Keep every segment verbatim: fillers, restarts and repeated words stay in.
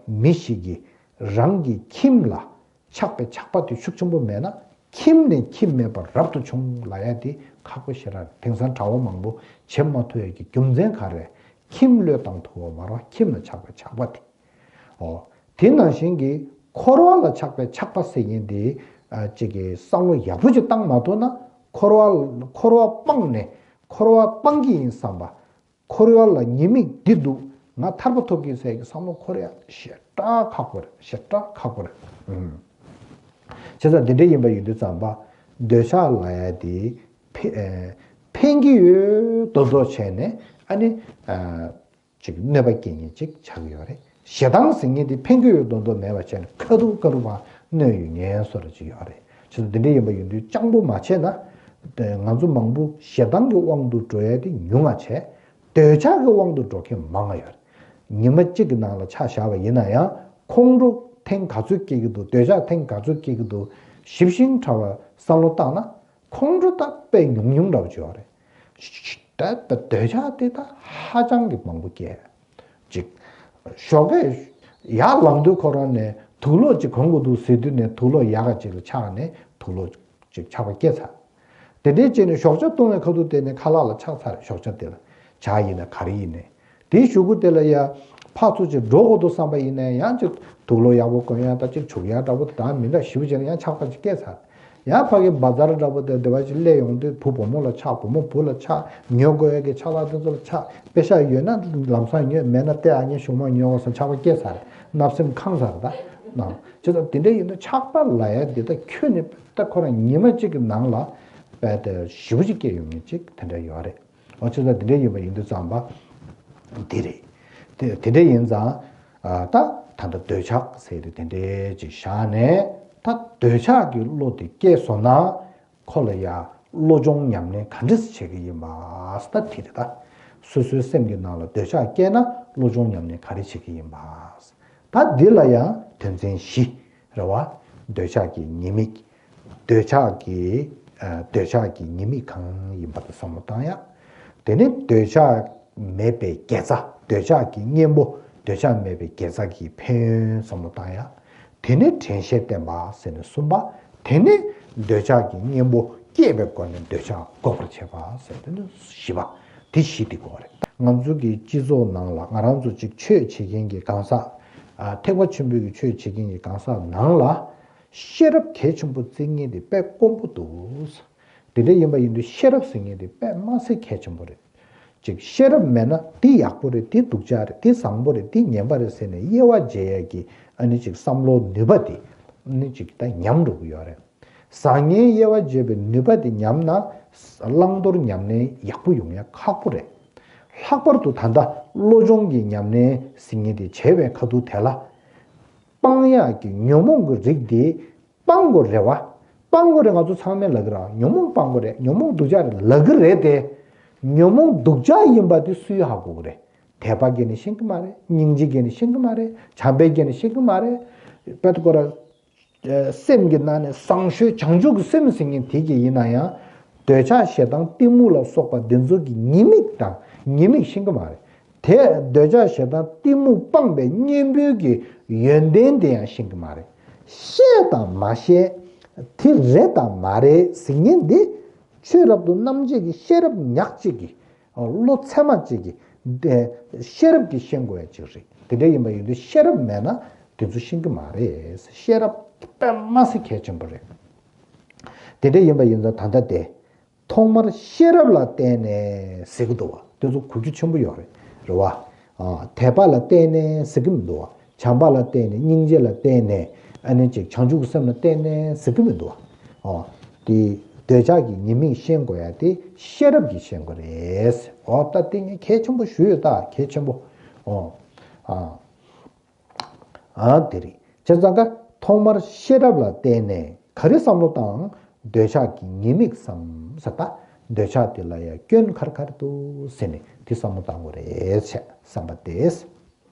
མི་ཞིག་གིས་རང་གི་ཁྱིམ་ལ་ཆགས་པའི་ཆགས་པ་དེ་ཤུགས་ཆེན་པོ་མེད་ན། ཁྱིམ་ནས་ཁྱིམ་མེད་པར་རབ་ཏུ་བྱུང་ལབ་ཡ་དེ་ཁག་པོ་ཞེ་དྲག་རེད། དེང་སང་གྲྭ་པ་མང་པོ་བྱེད་མ་ཐུབ་ཡ་གི་རྒྱུ་མཚན་ག་རེ། ཁྱིམ་བློས་བཏང་ཐུབ་པ་མ་རེད་པ། ཁྱིམ་ལ་ཆགས་པའི་ཆགས་པ་དེ། ཨོ། དེ་ནང་བཞིན་གྱི་འཁོར་བ་ལ་ཆགས་པའི་ཆགས་པ་ཟེར་མཁན་དེ། ཨ། གཅིག་གི་བསམ་བློ་ཡག་པོ་ཅིག་བཏང་མ་ཐུབ་ན། འཁོར་བ་འཁོར་བ་སྤངས་ནས། འཁོར་བ་སྤང་གི་ཡིན་བསམ་པ། འཁོར་བ་ལ་ཉེས་དམིགས་འདི་འདུག་ང་ཐར་པ་ཐོབ་ཀྱི་ཟེར་གྱི་བསམ་བློ་འཁོར་ཡ་ཞེ་དྲག་ཁག་པོ་རེད། ཞེ་དྲག་ཁག་པོ་རེད། ཨུམ། བྱས་ཙང་འདི་འདྲ་ཡིན་པ་ཡིན་དུས་ཙམ་པ། འདོད་ཆགས་ལབ་ཡ་དེ་ཕན་ཨེ་ཕན་གྱི་ཡོད་མདོག་མདོག་བྱས་ནས། ཨ་ནི། ཨ། ཅིག་གནོད་པ་སྐྱེལ་མཁན་ཅིག་ཆགས་ཀྱི་ཡོད་རེད། ཞེ་སྡང་ཟེར་མཁན་དེ་ཕན་གྱི་ཡོད་མདོག་མདོག་མེད་པ་བྱས་ནས། ཁ་ཐུག་ཁ་ཐུག་པ་གནོད་ཡོད་ངན་བཟོ་འདྲ་ཅིག་ཡོད་རེད། བྱས་ཙང་འདི་འདྲ་ཡིན་པ་ཡིན་དུས་སྤྱང་པོ་མ་བྱས་ན། ང་ཚོ་མང་པོ་ཞེ་སྡང་གི་དབང་དུ་འགྲོ་ཡ་དེ་ཉུང་ང་བྱས། འདོད་ཆགས་ཀྱི་དབང་དུ་འགྲོ་མཁན་མང་ང་ཡོད་རེད། ཉི་མ་གཅིག་གི་ནང་ལ་ཆ་བཞག་པ་ཡིན་ན་ཡང་། ཁོང་ཁྲོ་ཐེངས་ག་ཚོད་སྐྱེ་གི་འདུག་འདོད་ཆགས་ཐེངས་ག་ཚོད་སྐྱེ་གི་འདུག་ཞིབ་ཞིང་ཕྲ་བ་བསམ་བློ་བཏང་ན། ཁོང་ཁྲོ་ད་དཔེ་ཉུང་ཉུང་འདྲ་པོ་ཅིག་ཡོད་རེད། ད་ད་འདོད་ཆགས་དེ་ད་ཧ་ཅང་གི་མང་པོ་སྐྱེ། ཅིག་ཞོགས་ཀས་ཡར་ལངས་དུས་ཁོ་རང་ནས་དུག་ལོག་ཅིག་གོན་དགོས་འདུག་ཟེར་དུས་ནས། དུག་ལོག་ཡག་ག་ཅིག་ལ་ཆགས་ནས་དུག་ལོག་ཅིག་ཆགས་པ་སྐྱེ་ཚར། དེ་འདྲའི་བྱས་ནས་ཞོགས་ཇ་བཏུང་བའི་ཁ་ཐུག་དེ་ནས་ཁ་ལག་ལ་ཆགས་ཚར། ཞོགས་ཇ་དེ་ལ་ཇ་ཡིན་ན་ག་རེ་ཡིན་ནའི། དེའི་གཞུག་གུ་དེ་ལ་ཡ་ཕར་ཚུར་ཅིག་འགྲོ་དགོས་འདུག་བསམ་པ་ཡིན་ནའི། ཡང་ཅིག་དུག་ལོག་ཡག་པོ་གོན་ཡ་ད་ཅིག་བྱུག་ཡ་འདྲ་པོ་དང་མི་འདྲ་ཞིབ་བྱས་ན་ཡང་ཆགས་པ་ཅིག་སྐྱེས་ཚར། ཡང་ཕ་གི་བ་ཛར་འདྲ་པོ་དེ་དེ་བ་ཅིག་སླེབས་ཡོང་དུས། བུ་བུ་མོ་ལ་ཆགས། བུ་མོ་བུ་ལ་ཆགས། ཉོ་དགོས་ཡ་གི་ཆགས་ལ་དེ་ཚོ་ལ་ཆགས། པེ་ཤག་ཡོད་ན་ལམ་སང་ཉོ། མེད་ན་ལྟས་ཨ་ཉེ་གཞུག་མ་ཉོ་བ་སོང་ཆགས་པ་སྐྱེས་ཚར། བརྣབ་སེམས་ཁེངས་ཚར་ད་ན། ཅི་ད་དེ་འདྲ་ཡིན་ན་ཆགས་པ་ལབ་ཡ་འདི་ད་ཁྱོན་ནས་ད་ཁོ་རང་ཉི་མ་གཅིག་གི་ནང་ལ་དཔེ་དེ་ཞེ་པོ་ཅིག་སྐྱེ་ཡོང་མཁན་ཅིག་དེ་འདྲ་ཡོད་རེད། འོ། ཅི་ད་དེ་འདྲ་ཡིན་པ་ཡིན་དུས་ཙམ་པ་འདི་རེད། དེ་དེ་འདྲ་ཡིན་ཙང་། ཨ། ད་ད་ལྟ་འདོད་ཆགས་ཟེར་དེ་དེ་འདྲ་ཅིག་བཞག་ནས། ད་འདོད་ཆགས་ཀྱི་བློ་དེ་སྐྱེས་སོང་ན། ཁོ་ལ་ཡ་བློ་སྦྱོང་ཉམས་ལེན་ག་འདྲ་སེ་བྱེད་ཀྱི་ཡིན་པ། ད་དེ་རེད་ད། སོ་སོའི་སེམས་ཀྱི་ནང་ལ་འདོད་ཆགས་སྐྱེས་ན་བློ་སྦྱོང་ཉམས་ལེན་ག་རེ་བྱེད་ཀྱི་ཡིན་པ། ད་འདི་ལ་ཡང་དོན་ཚན་བཞི་རེད་པ། འདོད་ཆགས་ཀྱི་ཉེས་དམིགས། འདོད་ཆགས་ཀྱི། ཨ། འདོད་ཆགས་ཀྱི་ཉེས་དམིགས་གང་ཡིན་པ་དེ་བསམ་བློ་བཏང་ཡ། དེ་ནས་འདོད་ཆགས་མེད་པའི་དགེ་རྩ། འདོད་ཆགས་ཀྱི་གཉེན་པོ། འདོད་ཆགས་མེད་པའི་དགེ་རྩ་གི་ཕན་ཡོན་བསམ་བློ་བཏང་ཡ། དེ་ནས་དྲན་ཤེས་བསྟེན་པ་ཟེར་ནས་གསུམ་པ། དེ་ནས་འདོད་ཆགས་ཀྱི་གཉེན་པོ་བསྐྱེད་པའི་སྒོ་ནས་འདོད་ཆགས་འགོག་པར་བྱེད་པ་ཟེར་དེ་ནས་བཞི་པ། དེ་བཞི་དེ་དགོས་རེད། ང་ཚོ་གི་སྤྱི་ཚོགས་ནང་ལ་ང་རང་ཚོ་ཅིག་ཆོས་བྱེད་མཁན་གྱི་གང་ཟག་ཨ། ཐེག་པ་ཆེན་པོའི་གི་ཆོས་བྱེད་མཁན་གྱི་གང་ཟག་ནང་ལ། ཤེས་རབ་གལ་ཆེན་པོ་བརྩི་མཁན་དེ་དཔེ་དཀོན་པོ་འདུག་དེ་འདྲ་ཡིན་པ་ཡིན་དུས་ཤེས་རབ་ཟེར་མཁན་དེ་དཔེ་མ་སྲིད་གལ་ཆེན་པོ་རེད། ཅིག་ཤེས་རབ་མེད་ན་འདི་ཡག་པོ་རེད། འདི་སྡུག་ཅག་རེད། འདི་བཟང་པོ་རེད། འདི་ངན་པ་རེད་ཟེར་ནས་དབྱེ་བ་འབྱེད་ཡས་ཀྱི་ཨ་ནི་ཅིག་བསམ་བློ་ནུས་པ་དེ་ཨ་ནི་ཅིག་ད་ཉམས་འགྲོ་གི་ཡོད་རེད། བཟང་ངན་དབྱེ་བ་འབྱེད་པའི་ནུས་པ་དེ་ཉམས་ན། བླང་དོར་ཉམས་ལེན་ཡག་པོ་ཡོང་ཡ་ཁག་པོ་རེད། ལྷག་པར་དུ་ད་ལྟ་བློ་སྦྱོང་གི་ཉམས་ལེན་ཟེར་མཁན་དེ་བྱས་པའི་ཁ་ཐུག་དེ་ལ། སྤང་ཡག་གི་ཉོན་མོངས་ཀྱི་རིགས་དེ་སྤང་དགོས་རེད་པ། སྤང་དགོས་རེད། ང་ཚོ་ཚང་མས་ལབ་ཀྱི་རེད། ཉོན་མོངས་སྤང་དགོས་རེད། ཉོན་མོངས་སྡུག་ཅག་རེད་ལབ་ཀྱི་རེད་དེ། ཉོན་མོངས་སྡུག་ཅག་ཡིན་པ་དེ་སུས་ཧ་གོ་གི་རེད། དད་པ་སྐྱེས་ནས་ཤེས་ཀྱི་མ་རེད། སྙིང་རྗེ་སྐྱེས་ནས་ཤེས་ཀྱི་མ་རེད། བྱམས་པ་སྐྱེས་ནས་ཤེས་ཀྱི་མ་རེད། དཔེ་ཁོ་ར། ཨ། སེམས་ཀྱི་ནང་ནས་བཟང་ཤོས་བྱང་ཆུབ་ཀྱི་སེམས་ཟེར་མཁན་དེ་གི་ཡིན་ན་ཡང་། འདོད་ཆགས་ཞེ་སྡང་གཏི་མུག་ལ་སོགས་པ་འདི་ཚོ་གི་ཉེས་དམིགས་དང་ཉེས་དམིགས་ཤེས་ཀྱི་མ་རེད། དེ་འདོད་ཆགས་ཞེ་སྡང་གཏི་མུག་སྤངས་པའི་གཉེན་པོའི་གི་ཡོན་ཏན་དེ་ཡང་ཤེས་ཀྱི་མ་རེད། ཤེས་དང་མ་ཤེས། དེ་རེད་དང་མ་རེད་ཟེར་མཁན་འདི། ཆོས་རབ་ཏུ་རྣམ་འབྱེད་ཀྱི་ཤེས་རབ་ཉག་གཅིག་གིས། བློ་ཚད་མ་གཅིག་གིས་དེ་ཤེས་རབ་ཀྱིས་ཤེས་དགོས་ཡ་གཅིག་རེད། དེ་འདྲ་ཡིན་པ་ཡིན་དུས་ཤེས་རབ་མེད་ན་དེ་ཚོ་ཤེས་ཀྱི་མ་རེད། ཤེས་རབ་དཔེ་མ་སྲིད་གལ་ཆེན་པོ་རེད། དེ་འདྲ་ཡིན་པ་ཡིན་ཙང་ད་ལྟ་དེ་ཐོག་མར་ཤེས་རབ་ལ་བརྟེན་ནས་ཟེར་གྱི་འདུག་པ། དེ་ཚོ་གོ་རྒྱུ་ཆེན་པོ་ཡོད་རེད། རེད་པ། ཨ། དད་པ་ལ་བརྟེན་ནས་ཟེར་གྱི་མི་འདུག་པ། བྱམས་པ་ལ་བརྟེན་ནས། སྙིང་རྗེ་ལ་བརྟེན་ནས། ཨ་ནི་ཅིག་བྱང་ཆུབ་ཀྱི་སེམས་ལ་བརྟེན་ནས་ཟེར་གྱི་མི་འདུག་པ། ཨོ། དེ་འདོད་ཆགས་ཀྱི་ཉེས་དམིགས་ཤེས་དགོས་ཡ་དེ་ཤེས་རབ་ཀྱིས་ཤེས་དགོས་རེད། ཨོ། ད་དེ་ངས་གལ་ཆེན་པོ་ཞུས་ཡོད་ད། གལ་ཆེན་པོ། ཨོ། ཨ། ཨ། དེ་རེད། བྱས་ཙང་ཀ་ཐོག་མར་ཤེས་རབ་ལ་བརྟེན་ནས་ག་རེ་བསམ་བློ་བཏང་། འདོད་ཆགས་ཀྱི་ཉེས་དམིགས་བསམ་ཟེར་ད། འདོད་ཆགས་དེ་ལ་ཡ་སྐྱོན་ག་རེ་ག་རེ་འདུག་ཟེར་ནས་དེ་བསམ་བློ་བཏང་དགོས་རེད་བྱས་བསམ་པ་དེ།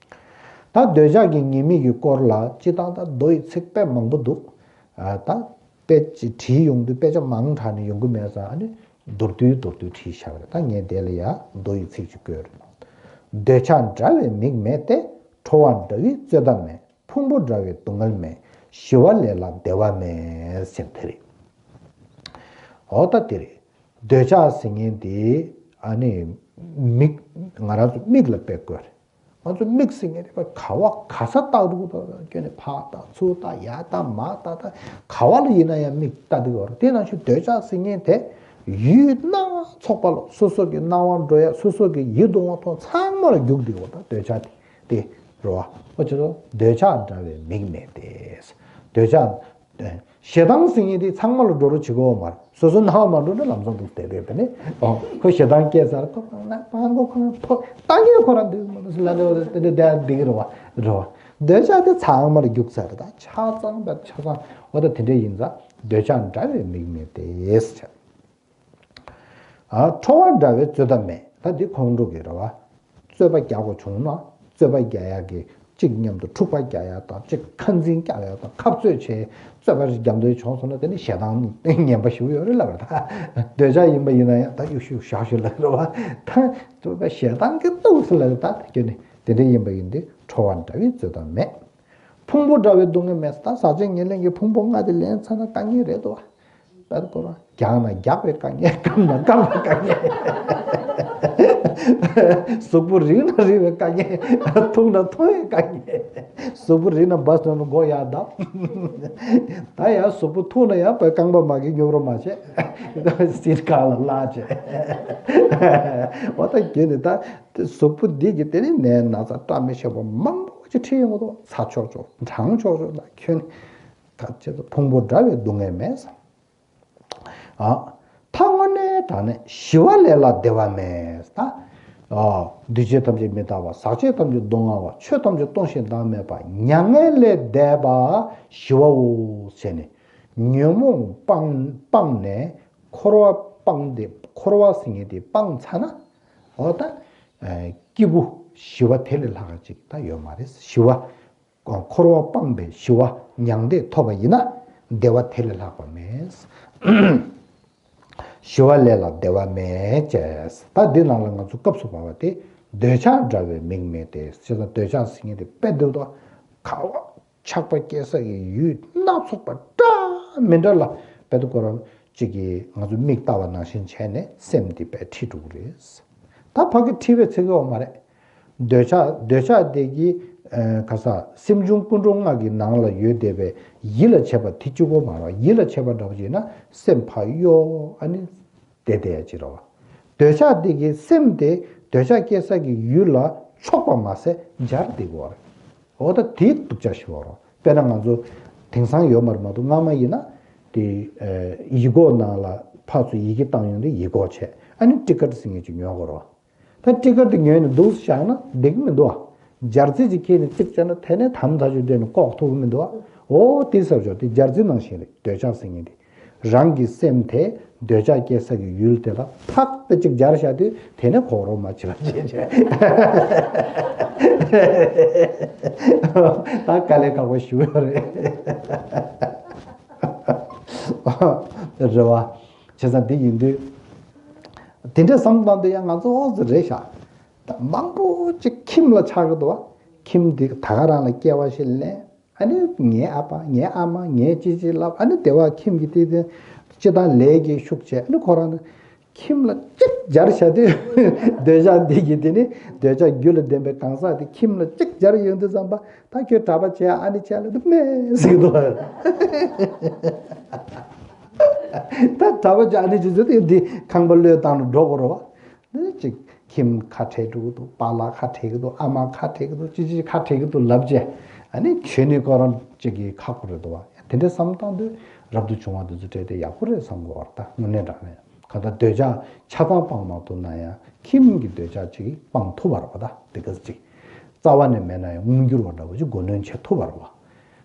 ད་འདོད་ཆགས་ཀྱི་ཉེས་དམིགས་ཀྱི་སྐོར་ལ་སྤྱིར་བཏང་ད་མདོ་ཡི་ཚིག་དཔེ་མང་པོ་འདུག་ཨ། ད་དཔེ་ཅིག་བྲིས་ཡོང་དུས་དཔེ་ཆ་མང་དྲགས་ནས་ཡོང་གི་མེད་ཙང་། ཨ་ནི་མདོར་བསྡུས་མདོར་བསྡུས་བྲིས་བཞག་པ་རེད། ད་ངས་དེ་ལ་ཡ་མདོ་ཡི་ཚིག་ཅིག་བཀོད་རེད། འདོད་ཆགས་འདྲ་བའི་མིག་མེད་དེ། ཁྲོ་བ་འདྲ་བའི་རྩོད་ཟླ་མེད། ཕུང་པོ་འདྲ་བའི་སྡུག་བསྔལ་མེད། ཞི་བ་ལས་ལ་བདེ་བ་མེད་ཟེར་དེ་རེད། འོ་ད་དེ་རེད། འདོད་ཆགས་ཟེར་མཁན་དེ་ཨ་ནི་མིག་ང་རང་ཚོ་མིག་ལ་དཔེ་བཀོད་རེད། ང་ཚོ་མིག་ཟེར་མཁན་དེ་ག་བ་ག་ས་ལྟ་འདུག་ད་སྐྱོན་ནས་ཕར་ལྟ་ཚུར་ལྟ་ཡར་ལྟ་མར་ལྟ་ད་ག་བ་ལ་ཡིན་ན་ཡང་མིག་ལྟ་འདུག་བར་དེ་ནང་བཞིན་འདོད་ཆགས་ཟེར་མཁན་དེ་ཡུལ་སྣང་བ་ཚོགས་པ་ལ་སོ་སོ་གི་སྣང་བ་འགྲོ་ཡ་སོ་སོ་གི་ཡིད་དུ་འོང་མཐོང་ཚང་མ་ལ་རྒྱུག་འདུག་བར་ད་འདོད་ཆགས་དེ་དེ་རེད་བ། ཨོ་ཅི་རེད་འདོད་ཆགས་འདྲ་བའི་མིག་མེད་དེ། འདོད་ཆགས། ཞེ་སྡང་ཟེར་མཁན་དེ་ཚང་མ་ལ་འགྲོ་རོགས་བྱེད་ཀྱི་ཡོད་མ་རེད། སོ་སོ་སྣང་བ་མ་འགྲོ་ན་ལམ་སང་འདུག་བསྡད་བསྡད་དེ་ནས་ཨོ་ཁོ་ཞེ་སྡང་སྐྱེས་ཚར་ཁོ་རང་ན་སྤང་གོ་ཁོ་རང་ཐོ་ལྟ་མཁན་ཁོ་རང་འདུག་མ་འདུག་ལ་འདྲ་བ་དེ་འདྲ་བསྡད་འདི་གི་རེད་བ་རེད་བ། འདོད་ཆགས་དེ་ཚང་མ་ལ་རྒྱུག་ཚར་རེད་ད་ཆ་ཚང་བས་ཆ་ཚང་འོ་ད་དེ་འདྲ་ཡིན་ཙང་འདོད་ཆགས་འདྲ་བའི་མིག་མེད་དེ། ཨ། ཁྲོ་བ་འདྲ་བའི་རྩོད་ཟླ་མེད། ད་འདི་ཁོང་ཁྲོ་གི་རེད་བ། རྩོད་པ་རྒྱག་དགོས་བྱུང་ན་རྩོད་པ་རྒྱག་ཡག་གི་གཅིག་མཉམ་དུ་འཁྲུག་པ་རྒྱག་ཡག་དང་གཅིག་ཁ་འཛིང་རྒྱག་ཡག་དང་ཁ་རྩོད་བྱས་རྩོད་པ་རྒྱག་འདོད་བྱུང་སོང་ན་དེ་ནི་ཞེ་སྡང་ངན་པ་ཞིག་ཡོད་རེད་ལབ་རེད་ད། འདོད་ཆགས་ཡིན་པ་ཡིན་ན་ཡང་ད་གཡུག་ཤུག་བཞག་ཤུག་ལབ་རེད་བ། ད་རྩོད་པ་ཞེ་སྡང་གི་གཏུགས་སུ་ལབ་རེད་ད་དེ་ཁྱོད་ནི་དེ་འདྲ་ཡིན་པ་ཡིན་དུས་ཁྲོ་བ་འདྲ་བའི་རྩོད་ཟླ་མེད། ཕུང་པོ་འདྲ་བའི་སྡུག་བསྔལ་མེད་ད་ཟག་བཅས་ཉེར་ལེན་གྱི་ཕུང་པོ་ལྔ་དེ་ལེན་ཚར་ན་དཀའ་ངལ་རེད་དོ། དཔེར་བཀོད་ན་རྒྱག་ན་རྒྱག་པའི་དཀའ་ངལ་སྐམ་ན་སྐམ་པའི་དཀའ་ངལ། གཟུགས་པོ་རིང་ན་རིང་བའི་དཀའ་ངལ་འཐུང་ན་འཐུང་བའི་དཀའ་ངལ། གཟུགས་པོ་རིང་ན་བ་སོ་ན་མགོ་ཡར་བརྡབ། ད་ཡང་གཟུགས་པོ་ཐུང་ན་ཡང་བའི་རྐང་པ་མ་གི་སྙོབ་རོ་མ་བྱས། སྲིད་གང་ལ་བརླག་བྱས། འོ་ད་རྒྱུ་ནི་ད་གཟུགས་པོ་འདི་གི་དེ་ནི་ནད་ན་ཚ་བཀྲ་མི་ཤིས་པ་མང་པོ་ཅིག་ཁྲིད་ཡོང་གི་འདུག་ཚ་ཆོག་ཆོག་གྲང་ཆོག་ཆོག་ན་ཁྱོད་ནི། ད་ཅེས་སོ་ཕུང་པོ་འདྲ་བའི་སྡུག་བསྔལ་མེད་ཟེར། ཨ། མཐའ་དངོས་གནས་དྲང་གནས་ཞི་བ་ལས་ལ་བདེ་བ་མེད་ཟེར། ཨ། འདུས་བྱས་ཐམས་ཅད་མི་རྟག་པ་ཟག་བཅས་ཐམས་ཅད་སྡུག་བསྔལ་བ་ཆོས་ཐམས་ཅད་སྟོང་ཞིང་བདག་མེད་པ་མྱ་ངན་ལས་འདས་པ་ཞི་བའོ་ཟེར་ནས་ཉོན་མོངས་སྤངས་སྤངས་ནས་འཁོར་བ་སྤངས་ཏེ་འཁོར་བ་ཟེར་མཁན་དེ་སྤངས་ཚར་ན་འོ་ད་སྐྱེས་བུ་ཞི་བ་དེ་ལས་ལྷག་པ་ཅིག་ད་ཡོད་མ་རེད་ཞི་བ། འཁོར་བ་སྤངས་པའི་ཞི་བ་མྱང་འདས་ཐོབ་པ་ཡིན་ན་བདེ་བ་དེ་ལས་ལྷག་པ་མེད། ཞི་བ་ལས་ལ་བདེ་བ་མེད་ཅེས། ད་འདི་ནང་ལ་ང་ཚོ་སྐབས་སུ་བབ་པ་དེ་འདོད་ཆགས་འདྲ་བའི་མིག་མེད་དེ་བྱས་ཙང་འདོད་ཆགས་ཟེར་མཁན་དེ་དཔེ་འདུག་དོ། ག་བ་ཆགས་པ་སྐྱེ་ས་ཀྱི་ཡུལ་སྣ་ཚོགས་པ་འདྲ་མི་འདྲ་ལ་དཔེ་འདུག་ཁོ་རང་གཅིག་གིས་ང་ཚོ་མིག་ལྟ་བ་ནང་བཞིན་བྱས་ནས་སེམས་དེ་དཔེ་ཁྲིད་འགྲོ་གི་རེད། ད་ཕ་གི་ཁྲིད་པའི་ཚིག་ཡོད་མ་རེད། འདོད་ཆགས་འདོད་ཆགས་དེ་གི་ཨ་ག་ས་སེམས་བྱུང་ཀུན་འཁྲུལ་ལྔ་གི་ནང་ལ་ཡོད་བསྡད་པའི་ཡིད་ལ་བྱེད་པ་དེ་གཅིག་པོ་མ་རེད། ཡིད་ལ་བྱེད་པ་འདྲ་པོ་ཅིག་ཡིན་ན་སེམས་ཕར་གཡོ་ཨ་ནི་བསྡད་བསྡད་ཡ་ཅིག་རེད་བ། འདོད་ཆགས་དེ་གི་སེམས་དེ་འདོད་ཆགས་སྐྱེ་ས་གི་ཡུལ་ལ་ཕྱོགས་པ་མ་ཟད་འབྱར་བསྡད་ཀྱི་ཡོད་རེད། འོ་ད་དེ་སྡུག་ཅག་ཞིག་ཡོད་རེད། དཔེར་ན་ང་ཚོ་དེང་སང་ཡོད་མ་རེད་མ་གཏོགས་སྔ་མ་ཡིན་ན་དེ་ཨ་ཡིག་གོག་ནང་ལ་ཕར་ཚུར་ཡི་གེ་བཏང་ཡོང་དུས་ཡིག་གོག་བྱས་ཨ་ནི་ཊི་ཀཊ་ཟེར་མཁན་ཅིག་ཉོ་དགོས་རེད་བ། ད་ཊི་ཀཊ་དེ་ཉོས་ནས་འདུག་སེ་བཞག་ན་བསྡད་ཀྱི་མི་འདུག་ཨ། འབྱར་རྩི་ཅིག་ཁྱེར་ནས་གཅིག་བྱས་ན་དེ་ནས་དམ་ཐག་ཆོད་བསྡད་ནས་ལྐོག་ཐུག་གི་མི་འདུག་ཨ། འོ་དེ་ཟེར་ཆོག་དེ་འབྱར་རྩི་ནང་བཞིན་རེད། འདོད་ཆགས་ཟེར་མཁན་དེ་རང་གི་སེམས་དེ་འདོད་ཆགས་སྐྱེ་ས་གི་ཡུལ་དེ་ལ་ཐག་ཏུ་གཅིག་འབྱར་བཞག་དུས་དེ་ནས་ཁོག་རོ་མ་བྱེད་པ་བྱེད་བྱེད། ད་དཀའ་ལས་ཁག་པོ་ཞིག་ཡོད་རེད། རེད་བ། བྱས་ཙང་འདི་ཡིན་དུས། དེ་འདྲ་བསམ་བཏང་དུས་ཡང་ང་ཚོ་ཨོ་ཙི་རེད་ཤག་ད་མང་པོ་ཅིག་ཁྱིམ་ལ་ཆགས་ཀྱི་འདུག་བ། ཁྱིམ་འདི་ད་ག་རང་ལ་སྐྱེ་བ་ཞིག་ལེན། ཨ་ནི་ངའི་ཨ་ཕ་ངའི་ཨ་མ་ངའི་ཅི་ཅི་ལབ་ཨ་ནི་དེ་བ་ཁྱིམ་གྱི་དེ་དེ་སྤྱི་བཏང་ལས་ཀྱི་ཤུགས་བྱས་ཨ་ནི་ཁོ་རང་ནི་ཁྱིམ་ལ་གཅིག་སྦྱར་བྱ་དུས་འདོད་ཆགས་འདི་གི་དེ་ནི་འདོད་ཆགས་རྒྱུ་ལ་ལྡན་པའི་གང་ཟག་དེ་ཁྱིམ་ལ་གཅིག་སྦྱར་ཡོང་དུས་ཙམ་པ་ད་ཁྱོད་གྲྭ་པ་བྱས་ཨ་ནི་བྱས་ལ་དུ་མེད་ཟིག་འདུག་ད་གྲྭ་པ་བྱས་ཨ་ནི་ཅི་ཟེར་དུས་འདི་ཁང་པ་བློས་བཏང་ནས་འགྲོ་དགོས་རེད་བ། ནི་ཅིག་ཁྱིམ་ཁ་བྲལ་འགྲོ་གི་འདུག་པཱ་ལགས་ཁ་བྲལ་གི་འདུག་ཨ་མ་ཁ་བྲལ་གི་འདུག་ཅི་ཅི་ཁ་བྲལ་གི་འདུག་ལབ་རྗེས་ཨ་ནི་ཁྱོད་ནི་ཁོ་རང་ཅིག་གི་ཁག་པོ་རེད་འདུག་བ། དེ་འདྲ་བསམ་བཏང་དུས་རབ་ཏུ་བྱུང་བ་འདི་ཚོ་སྤྲད་དེ་ཡག་པོ་རེད་བསམ་གི་བར་ད་དངོས་གནས་དྲང་གནས་ག་ད་འདོད་ཆགས་ཆ་ཚང་སྤང་མ་ཐུབ་ན་ཡང་ཁྱིམ་གྱི་འདོད་ཆགས་ཅིག་སྤང་ཐུབ་པ་རེད་བ། ད་དེ་ག་ཅིག་རྩ་བ་ནས་མེད་ན་ཡང་མངོན་འགྱུར་བ་འདྲ་བོ་ཅིག་མགོ་གནོན་བྱེད་ཐུབ་པ་རེད་བ།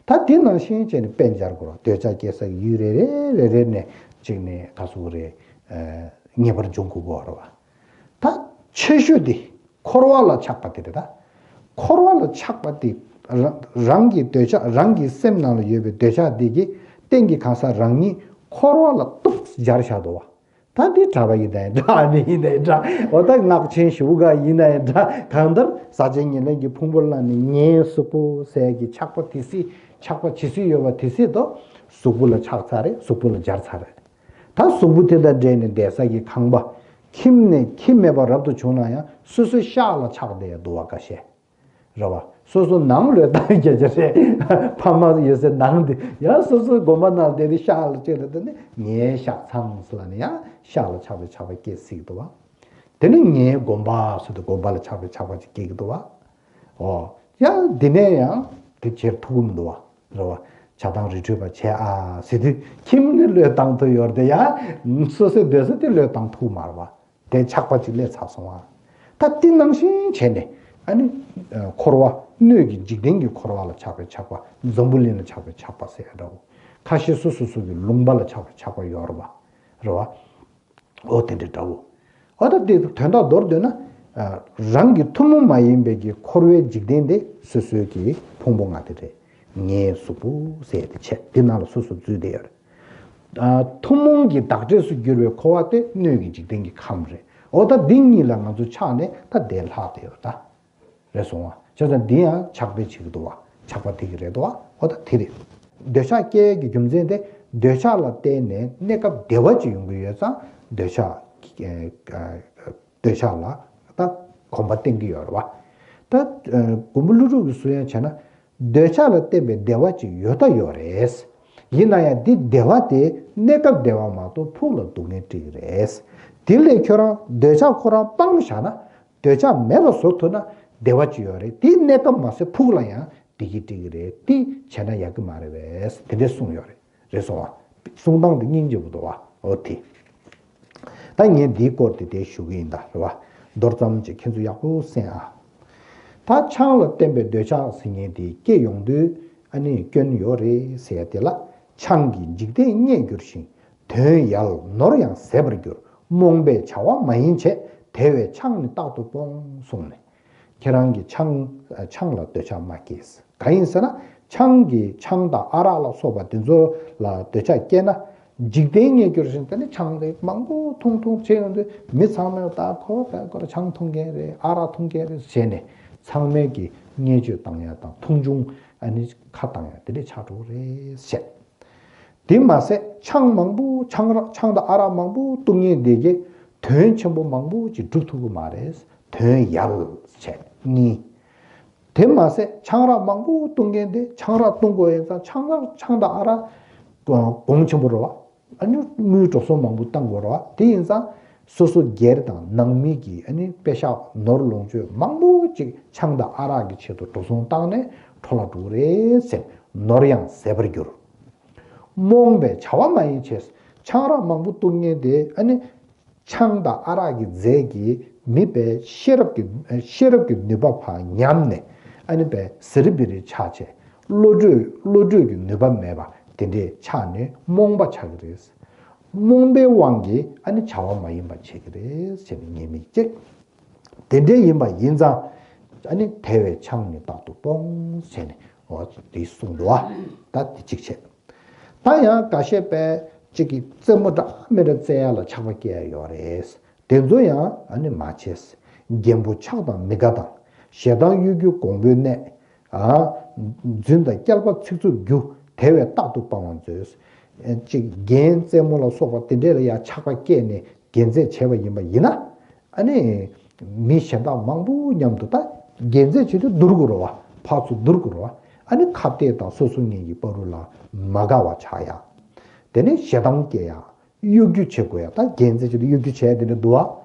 ད་དེ་ནང་བཞིན་བྱས་ནས་དཔེ་སྦྱར་དགོས་རེད། འདོད་ཆགས་སྐྱེ་ས་ཀྱི་ཡུལ་རེ་རེ་རེ་རེ་ནས་ཅིག་ནས་ག་ཟེར་དགོས་རེད། ངེས་པར་འབྱུང་དགོས་པ་རེད་བ། ད་ཆེ་ཤོས་དེ་འཁོར་བ་ལ་ཆགས་པ་དེ་རེད་ད། འཁོར་བ་ལ་ཆགས་པ་དེ་རང་རང་གི་འདོད་ཆགས་རང་གི་སེམས་ནང་ལ་ཡོད་པའི་འདོད་ཆགས་དེ་གི་རྟེན་གྱི་གང་ཟག་རང་ཉིད་འཁོར་བ་ལ་གཏུགས་སྦྱར་བཞག་འདུག་བ། ད་འདི་གྲྭ་པ་ཡིན་ནའི་འདྲ། ཨ་ནི་ཡིན་ནའི་འདྲ། འོ་ད་སྔགས་ཆེན་ཞུ་ག་ཡིན་ནའི་འདྲ། གང་ལྟར་ཟག་བཅས་ཉེར་ལེན་གྱི་ཕུང་པོ་བླངས་ནས་ངའི་གཟུགས་པོ་ཟེར་གྱི་ཆགས་པ་དེ་སྲིད་ཆགས་པ་ཇི་སྲིད་ཡོད་པ་དེ་སྲིད་དུ་གཟུགས་པོ་ལ་ཆགས་ཚར་རེད། གཟུགས་པོ་ལ་སྦྱར་ཚར་རེད། ད་གཟུགས་པོ་དེ་དང་འབྲེལ་ནས་བསྡད་ས་ཀྱི་ཁང་པ། ཁྱིམ་ནས་ཁྱིམ་མེད་པ་རབ་ཏུ་བྱུང་ན་ཡང་སོ་སོའི་ཤག་ལ་ཆགས་བསྡད་འདུག་བ། ཁ་ཤས་རེད་བ། སོ་སོ་ནང་བློས་བཏང་རྒྱ་ཆ་རེད། ཕ་མ་ཡོད་སའི་ནང་དེ་ཡང་སོ་སོའི་དགོན་པ་ནང་བསྡད་དེ་ཤག་ལ་བཅད་ལ་བསྡད་ནས་ངའི་ཤག་ཚང་ཟེར་ལ་ནི་ཡང་ཤག་ལ་ཆགས་པའི་ཆགས་པ་སྐྱེ་སྲིད་འདུག་བ། དེ་ནི་ངའི་དགོན་པ་ཟེར་དུས་དགོན་པ་ལ་ཆགས་པའི་ཆགས་པ་ཅིག་སྐྱེ་གི་འདུག་བ། ཨོ། ཡང་འདི་ནས་ཡང་དེ་བྱེད་ཐུབ་ཀྱི་མི་འདུག་བ། རེད་བ། བྱ་བཏང་རི་ཁྲོད་པ་བྱས་ཨ་ཟེར་དུས་ཁྱིམ་ནི་བློས་བཏང་ཐུབ་ཡོད་རེད་དེ། ཡང་སོ་སོའི་སྡོད་ས་དེ་བློས་བཏང་ཐུབ་མ་རེད་བ། དེ་ཆགས་པ་ཅིག་སླེབས་ཚར་སོང་བ། ད་དེ་ནང་བཞིན་བྱས་ནས་ཨ་ནི་འཁོར་བ། སྣོད་ཀྱི་འཇིག་རྟེན་གྱི་འཁོར་བ་ལ་ཆགས་པའི་ཆགས་པ། འཛམ་བུ་གླིང་ལ་ཆགས་པའི་ཆགས་པ་ཟེར་ཡ་འདྲ་བོ། ཁ་ཤས་སོ་སོ་སོ་གི་ལུང་པ་ལ་ཆགས་པའི་ཆགས་པ་ཡོད་རེད་བ། རེད་བ། འོ་དེ་འདྲ་འདྲ་བོ། འོ་ད་དེ་དོན་དག་མདོར་བསྡུས་ན། རང་གི་ཐུན་མོང་མ་ཡིན་པའི་གི་འཁོར་བའི་འཇིག་རྟེན་དེ་སོ་སོའི་གི་ཕུང་པོ་ལྔ་དེ་རེད། ངའི་གཟུགས་པོ་ཟེར་དེ་བྱས་དེ་ནང་ལ་སོ་སོ་འཛུལ་བསྡད་ཡོད་རེད། ཐུན་མོང་གི་བདག་འབྲས་སུ་གྱུར་པའི་འཁོར་བ་དེ་སྣོད་ཀྱི་འཇིག་རྟེན་གྱི་ཁམས་རེད། འོ་ད་འདི་གཉིས་ལ་ང་ཚོ་ཆགས་ནས་ད་དེ་ལྷག་བསྡད་ཡོད་ད། རེད་སོང་བ། བྱས་ཙང་འདི་ཡང་ཆགས་པས་བྱེད་ཀྱི་འདུག་བ། ཆགས་པ་དེ་གི་རེད་འདུག་བ། འོ་ད་དེ་རེད། འདོད་ཆགས་སྐྱེ་གི་རྒྱུ་མཚན་དེ། འདོད་ཆགས་ལ་བརྟེན་ནས་གནས་སྐབས་བདེ་བ་ཅིག་ཡོང་གི་ཡོད་ཙང་འདོད་ཆགས། འདོད་ཆགས་ལ་ད་གོམས་པ་བརྟེན་གྱི་ཡོད་རེད་བ། ད་མགོན་པོ་ཀླུ་སྒྲུབ་ཀྱིས་གསུང་ཡ་བྱས་ན། འདོད་ཆགས་ལ་བརྟེན་པའི་བདེ་བ་ཅིག་ཡོད་ད་ཡོད་རེད། ཡིན་ན་ཡང་འདི་བདེ་བ་དེ་གནས་སྐབས་བདེ་བ་མ་གཏོགས་ཕུགས་ལ་སྡུག་བསྔལ་སྤྲད་ཀྱི་རེད། དེ་ལས་ཁྱོད་རང་འདོད་ཆགས་ཁོ་རང་སྤངས་བཞག་ན། འདོད་ཆགས་མེད་པ་བཟོ་ཐུབ་ན་བདེ་བ་ཅིག་ཡོད་རེད། དེ་གནས་སྐབས་མ་ཟད་ཕུགས་ལ་ཡང་བདེ་སྐྱིད་སྤྲད་ཀྱི་རེད། དེ་བྱས་ན་ཡག་གི་མ་རེད་པས། དེ་འདྲས་གསུངས་ཡོད་རེད། རེད་སོང་བ། གསུང་སྟངས་དེ་སྙིང་རྗེ་པོ་འདུག་བ། འོ་དེ། ད་ངས་འདིའི་སྐོར་དེ་དེ་ཞུ་གི་ཡིན་ད། རེད་བ། མདོར་ཙམ་ཅིག་ཁྱེད་ཚོ་ཡག་པོ་གསན་ཨ། ད་ཆང་ལ་བརྟེན་པའི་འདོད་ཆགས་ཟེར་མཁན་དེ་སྐྱེ་ཡོང་དུས་ཨ་ནི་སྐྱོན་ཡོད་རེད་ཟེར་ཡ་དེ་ལ། ཆང་གིས་འཇིག་རྟེན་བརྙས་འགྱུར་ཞིང་། དོན་ཡལ་ནོར་ཡང་ཟད་པར་འགྱུར། རྨོངས་པས་བྱ་བ་མ་ཡིན་བྱེད། དེ་བས་ཆང་ནི་རྟག་ཏུ་སྤོངས་གསུངས་ནས། ཁྱེད་རང་གིས་ཆང་ཆང་ལ་འདོད་ཆགས་མ་སྐྱེས། གང་ཡིན་ཟེར་ན། ཆང་གིས་ཆང་དང་ཨ་རག་ལ་སོགས་པ་དེ་ཚོ་ལ་འདོད་ཆགས་སྐྱེས་ན། འཇིག་རྟེན་བརྙས་འགྱུར་ཞིང་། དེ་ནི་ཆང་དེ་མང་པོ་འཐུང་འཐུང་བྱས་ཡོང་དུས་མི་ཚང་མས་ད་ཁོ་ད་ཁོ་ཆང་འཐུང་མཁན་རེད། ཨ་རག་འཐུང་མཁན་རེད་ཟེར་ནས་ཚང་མས་ཀྱི་བརྙས་བཅོས་བཏང་ཡ་དང་མཐོང་ཆུང་ཨ་ནི་ཁ་བཏང་ཡ་དེ་འདྲས་ཆགས་འགྲོ་གི་རེད་ཟེར། དེ་མ་ཟད་ཆང་མང་པོ་ཆང་རག་ཆང་དང་ཨ་རག་མང་པོ་བཏུང་མཁན་དེ་གས་དོན་ཆེན་པོ་མང་པོ་ཅིག་སྒྲུབ་ཐུབ་ཀྱི་མ་རེད། དོན་ཡལ་བྱས་གཉིས། དེ་མ་ཟད་ཆང་རག་མང་པོ་བཏུང་མཁན་དེ་ཆང་རག་བཏུང་དགོས་ཡིན་ཙང་ཆང་རག་ཆང་དང་ཨ་རག་གོང་ཆེན་པོ་རེད་བ། ཨ་ནི་དངུལ་འགྲོ་སོང་མང་པོ་བཏང་དགོས་རེད་བ། དེ་ཡིན་ཙང་སོ་སོ་སྒེར་དང་ནང་མི་གི་ཨ་ནི་པེ་ཤག་ནོར་ལོངས་སྤྱོད་མང་པོ་ཅིག་ཆང་དང་ཨ་རག་གི་ཆེད་དུ་འགྲོ་སོང་བཏང་ནས་འཕྲོ་བརླག་འགྲོ་གི་རེད་ཟེར། ནོར་ཡང་ཟད་པར་འགྱུར། རྨོངས་པས་བྱ་བ་མ་ཡིན་བྱེད། ཆང་རག་མང་པོ་བཏུང་མཁན་དེ་ཨ་ནི་ཆང་དང་ཨ་རག་གི་རྫས་ཀྱིས་མི་པའི་ཤེས་རབ་ཀྱི་ཤེས་རབ་ཀྱི་ནུས་པ་ཕར་ཉམས་ནས་ཨ་ནི་པའི་ཟེར་བི་རི་ཆགས་བྱས། བློ་གྲོས་བློ་གྲོས་ཀྱི་ནུས་པ་མེད་པ་དེ་འདྲས་ཆགས་ནས་རྨོངས་པ་ཆགས་ཀྱི་རེད། རྨོངས་པའི་དབང་གིས་ཨ་ནི་བྱ་བ་མ་ཡིན་པ་བྱེད་ཀྱི་རེད་ཟེར་ནས་ཉེས་དམིགས་བཅས། དེ་འདྲའི་ཡིན་པ་ཡིན་ཙང་། ཨ་ནི་དེ་བས་ཆང་ནི་རྟག་ཏུ་སྤོངས་ཟེར་ནས་འོ་དེ་གསུངས་འདུག་བ། ད་དེ་གཅིག་བྱས། ད་ཡང་འགའ་ཤས་པས་གཅིག་གིས་རྩེད་མོ་འདྲ་མི་འདྲ་རྩེ་ཡ་ལ་ཆགས་པ་སྐྱེ་ཡ་ཡོད་རེད། དེ་ཚོ་ཡང་ཨ་ནི་མ་བྱེད། རྒན་པོ་ཆགས་དང་མི་དགའ་དང་། ཞེ་སྡང་གཡོ་སྒྱུ་འགོང་པོའི་གནས། ཨ། རྫུན་དང་སྐྱེལ་པ་ཚིག་རྩུབ་རྒྱུ། དེ་བས་རྟག་ཏུ་སྤང་བར་མཛོད། ཅིག་རྒན་རྩེད་མོ་ལ་སོགས་པ་དེ་འདྲས་ལ་ཡང་ཆགས་པ་སྐྱེས་ནས་རྒན་རྩེད་བྱས་པ་ཡིན་པ་ཡིན་ན། ཨ་ནི། མི་གཞན་དག་མང་པོ་མཉམ་དུ་ད་རྒན་རྩེད་བྱེད་དུས་སྡུར་དགོས་རེད་བ། ཕར་ཚུར་སྡུར་དགོས་རེད་བ། ཨ་ནི་ཁ་གཏད་དང་སོ་སོ་ངེས་ཀྱི་བར་རུ་ལ་མ་དགའ་བ་ཆགས་ཡ། དེ་ནས་ཞེ་སྡང་སྐྱེ་ཡ། གཡོ་སྒྱུ་བྱེད་དགོས་ཡ། ད་རྒན་རྩེད་བྱེད་དུས་གཡོ་སྒྱུ་བྱས་དེ་འདྲ་འདུག་བ།